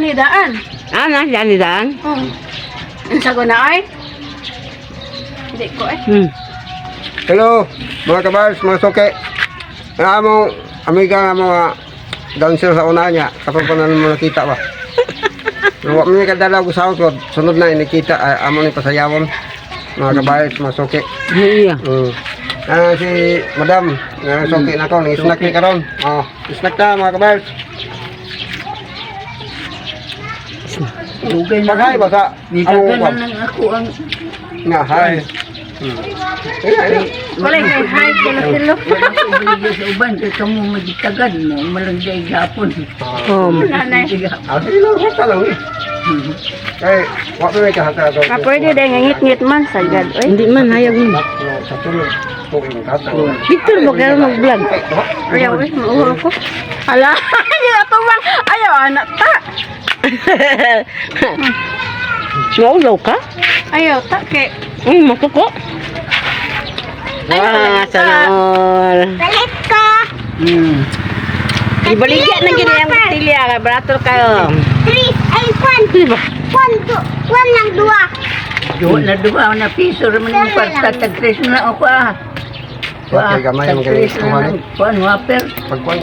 ani daan. Ah, na, yan daan. Oh. Ang sago na ay. Hindi ko eh. Hello, mga kabars, mga suki. Ang among amiga nga mga dancer sa una niya, kapag pa na mo nakita ba. Wa mi kadalaw ko sa ko, sunod na inikita ay, amo ni pasayawon. Mga kabars, mga suki. Iya. Ah, si Madam, nga suki na ko, ni snack ni karon. Oh, snack ta, mga kabars. Dugay na. Paghay ba sa among Nitagan kwan? na lang ako ang Nga, hi. Iya, iya. Wala kay hi kilo kilo. Wala ko obligo sa uban kay kamo magitagan mo malagay gapon. Oh. Nanay. Ah, sige lang, basta lang eh. Kay, wa pa may kahata daw. Ah, pwede dahil ngingit-ngit man sa God. Oy. Hindi man hayag mo. Sa tulog, tuwing kahata. Victor ba kayo mag-vlog? Ayaw eh, mauho ko. Ala, hindi na tumang. Ayaw, anak ta. Maulaw ka? Ayaw ta kay. Matuko. Wah, sana all. Balik ko. Ibaligya na gini ang botilya kay barato kayo. Three, ay, kwan. Di ba? Kwan, kwan lang dua. Duha na duha na piso ra man ang kwarta tag tres na ako ah. Okay, gamay tag ang galing tres na kuha lang. Kuan waper. Pag kwan,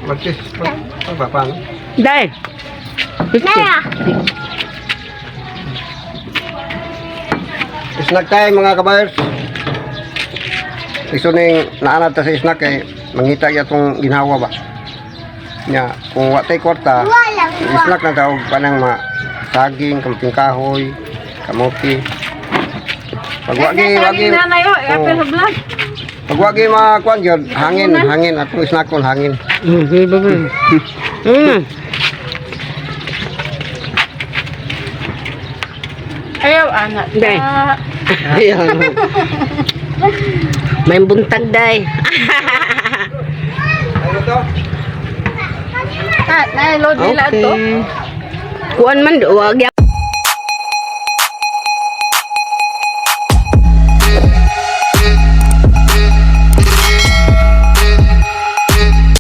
magtis, pag, pag, paano? Dai. Naya. Snack tayo, mga kabayers. Iso ning naanad ta sa snack kay mangita gyud atong ginhawa ba. Nya, kung wa tay kwarta, Dua lang dua. snack na daw panang mga saging, kamuting kahoy, kamote. Pag wa gi, wa gi, Nanay, oh, apel sa vlog. pag wa gi mga kwan gyud, hangin, hangin atong snack kon hangin. Di ba ba? Ayaw, anak Dai. ta. Ayun. May buntag day. Ano to? Ta, nay, load nila to. Kuan man wag.